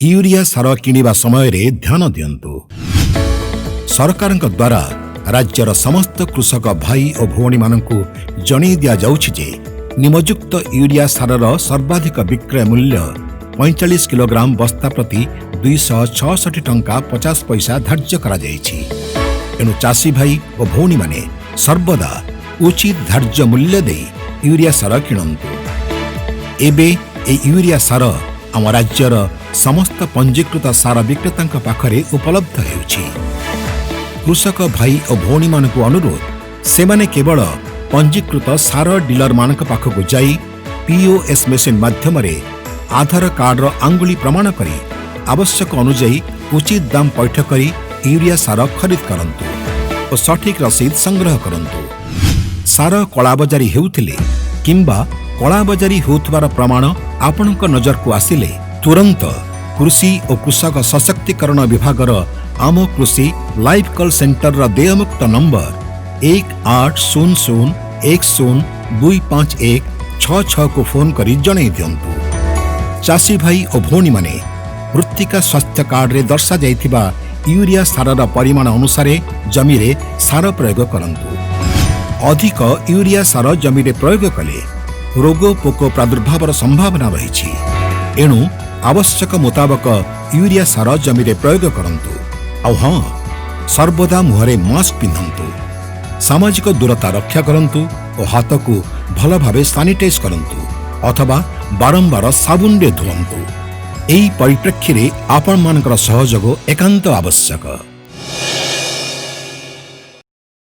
Urea ସାର କିଣିବା ସମୟରେ ଧ୍ୟାନ ଦିଅନ୍ତୁ। ସରକାରଙ୍କ ଦ୍ୱାରା ରାଜ୍ୟର ସମସ୍ତ କୃଷକ ଭାଇ ଓ ଭଉଣୀମାନଙ୍କୁ ଜଣାଇ ଦିଆଯାଉଛି ଯେ ନିମଯୁକ୍ତ ୟୁରିଆ ସାରର ସର୍ବାଧିକ ବିକ୍ରୟ ମୂଲ୍ୟ 45 କିଲୋଗ୍ରାମ ବସ୍ତା ପ୍ରତି 266 ଟଙ୍କା 50 ପଇସା ଧାର୍ଯ୍ୟ କରାଯାଇଛି। ଏଣୁ ଚାଷୀ ଭାଇ ଓ ଭଉଣୀମାନେ ସର୍ବଦା ଉଚିତ ଧାର୍ଯ୍ୟ ମୂଲ୍ୟ ଦେଇ ୟୁରିଆ ସାର କିଣନ୍ତୁ। ଏବେ ଏହି ୟୁରିଆ ସାର ଆମ ରାଜ୍ୟର ସମସ୍ତ ପଞ୍ଜୀକୃତ ସାର ବିକ୍ରେତାଙ୍କ ପାଖରେ ଉପଲବ୍ଧ ହେଉଛି। କୃଷକ ଭାଇ ଓ ଭଉଣୀମାନଙ୍କୁ ଅନୁରୋଧ, ସେମାନେ କେବଳ ପଞ୍ଜୀକୃତ ସାର ଡିଲରମାନଙ୍କ ପାଖକୁ ଯାଇ ପିଓଏସ୍ ମେସିନ୍ ମାଧ୍ୟମରେ ଆଧାର କାର୍ଡର ଆଙ୍ଗୁଳି ପ୍ରମାଣ କରି ଆବଶ୍ୟକ ଅନୁଯାୟୀ ଉଚିତ ଦାମ ପୈଠ କରି ୟୁରିଆ ସାର ଖରିଦ କରନ୍ତୁ ଓ ସଠିକ୍ ରସିଦ ସଂଗ୍ରହ କରନ୍ତୁ। ସାର କଳାବଜାରୀ ହେଉଥିଲେ କିମ୍ବା କଳାବଜାରୀ ହେଉଥିବାର ପ୍ରମାଣ ଆପଣଙ୍କ ନଜରକୁ ଆସିଲେ ତୁରନ୍ତ କୃଷି ଓ କୃଷକ ସଶକ୍ତିକରଣ ବିଭାଗର ଆମ କୃଷି ଲାଇଭ୍ କଲ୍ ସେଣ୍ଟରର ଦେୟମୁକ୍ତ ନମ୍ବର 18001025166କୁ ଫୋନ୍ କରି ଜଣାଇ ଦିଅନ୍ତୁ। ଚାଷୀ ଭାଇ ଓ ଭଉଣୀମାନେ ମୃତ୍ତିକା ସ୍ୱାସ୍ଥ୍ୟ କାର୍ଡରେ ଦର୍ଶାଯାଇଥିବା ୟୁରିଆ ସାରର ପରିମାଣ ଅନୁସାରେ ଜମିରେ ସାର ପ୍ରୟୋଗ କରନ୍ତୁ। ଅଧିକ ୟୁରିଆ ସାର ଜମିରେ ପ୍ରୟୋଗ କଲେ ରୋଗ ପୋକ ପ୍ରାଦୁର୍ଭାବର ସମ୍ଭାବନା ରହିଛି। ଏଣୁ ଆବଶ୍ୟକ ମୁତାବକ ୟୁରିଆ ସାର ଜମିରେ ପ୍ରୟୋଗ କରନ୍ତୁ। ଆଉ ହଁ, ସର୍ବଦା ମୁହଁରେ ମାସ୍କ ପିନ୍ଧନ୍ତୁ, ସାମାଜିକ ଦୂରତା ରକ୍ଷା କରନ୍ତୁ ଓ ହାତକୁ ଭଲ ଭାବେ ସାନିଟାଇଜ୍ କରନ୍ତୁ ଅଥବା ବାରମ୍ବାର ସାବୁନରେ ଧୁଅନ୍ତୁ। ଏହି ପରିପ୍ରେକ୍ଷୀରେ ଆପଣମାନଙ୍କର ସହଯୋଗ ଏକାନ୍ତ ଆବଶ୍ୟକ।